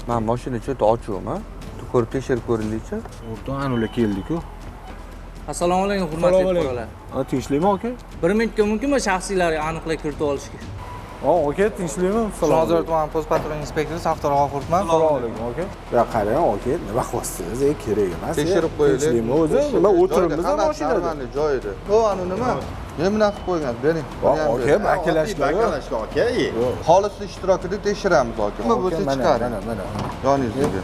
Man mashina cho'ta ochuvmi? Ko'rib tekshirib ko'ringlikchi. O'rtoq, ana keldi-ku. Assalomu alaykum, hurmatli fuqarolar. Ha, tinchlikmi, aka? Bir minutga mumkinmi shaxsiylarga aniqlik kiritib olishga? Ha, aka, tinchlikmi? Chilonzor tuman post patrul inspektori Safdor G'ofurman. Assalomu alaykum, aka. Ya qarang, aka, nima qilyapsiz? Ey, kerak emas. Tekshirib qo'yaylik. Tinchlikmi o'zi? Nima o'tiribmiz mashinada? Нормальный joyida. O, ani nima? Ne bunaqa qilib qo'ygan? Bering. Aka, bakalashka. Bakalashka aka. Xolisni ishtirokida tekshiramiz, aka. Nima bo'lsa Mana, chiqaring. mana, mana. Yoningizga.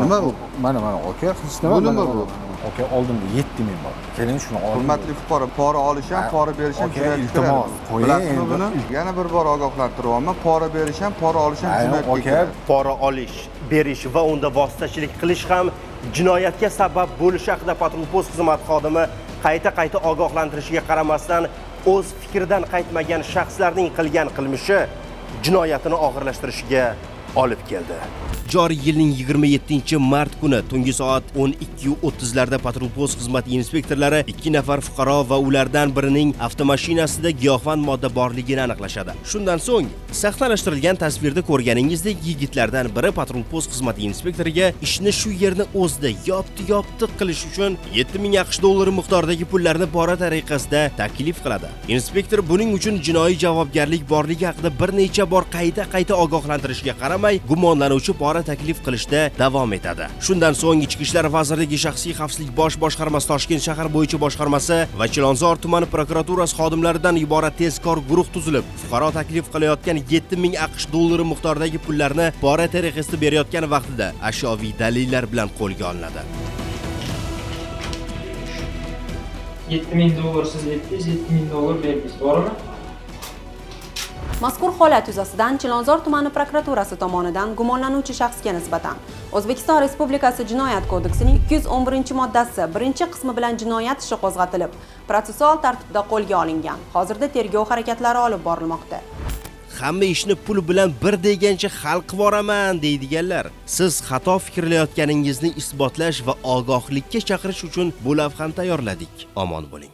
Nima bu? Mana, mana, aka, hech nima. Bu nima mana, bu? mana. Aka, oldimda 7000 bor. Keling, shuni oling. Hurmatli fuqaro, pora olish ham, pora berish ham Aka, jinoyatga iltimos, kiradi. qo'ying Bilasizmi endi. buni? Yana bir bor ogohlantiryapman, pora berish ham, pora olish ham Ay, jinoyatga aka, kiradi. Pora olish, berish va unda vositachilik qilish ham jinoyatga sabab bo'lishi haqida patrul post xizmati xodimi qayta-qayta ogohlantirishiga qaramasdan o'z fikridan qaytmagan shaxslarning qilgan qilmishi jinoyatini og'irlashtirishiga olib keldi. Joriy yilning 27-mart kuni tungi soat 12:30 larda patrul post xizmati inspektorlari 2 nafar fuqaro va ulardan birining avtomashinasida giyohvand modda borligini aniqlashadi. Shundan so'ng sahnalashtirilgan tasvirda ko'rganingizdek yigitlardan biri patrul post xizmati inspektoriga ishni shu yerni o'zida yopti-yopti qilish uchun 7000 AQSh dollari miqdoridagi pullarni pora tariqasida taklif qiladi. Inspektor buning uchun jinoiy javobgarlik borligi haqida bir necha bor qayta-qayta ogohlantirishiga qaramay, gumonlanuvchi pora taklif qilishda davom etadi. Shundan so'ng Ichki ishlar vazirligi shaxsiy xavfsizlik bosh boshqarmasi Toshkent shahar bo'yicha boshqarmasi va Chilonzor tumani prokuraturasi xodimlaridan iborat tezkor guruh tuzilib, fuqaro taklif qilayotgan 7000 AQSh dollari miqdoridagi pullarni pora tariqasida berayotgan vaqtida ashyoviy dalillar bilan qo'lga olinadi. 7000 dollar siz aytdingiz, 7000 dollar berdingiz, to'g'rimi? Mazkur holat yuzasidan Chilonzor tumani prokuraturasi tomonidan gumonlanuvchi shaxsga nisbatan O'zbekiston Respublikasi Jinoyat kodeksining 211-moddasi 1-qismi bilan jinoyat ishi qo'zg'atilib, protsessual tartibda qo'lga olingan. Hozirda tergov harakatlari olib borilmoqda. Hamma ishni pul bilan bir degancha hal qilib deydiganlar, siz xato fikrlayotganingizni isbotlash va ogohlikka chaqirish uchun bu lavhani tayyorladik. Omon bo'ling.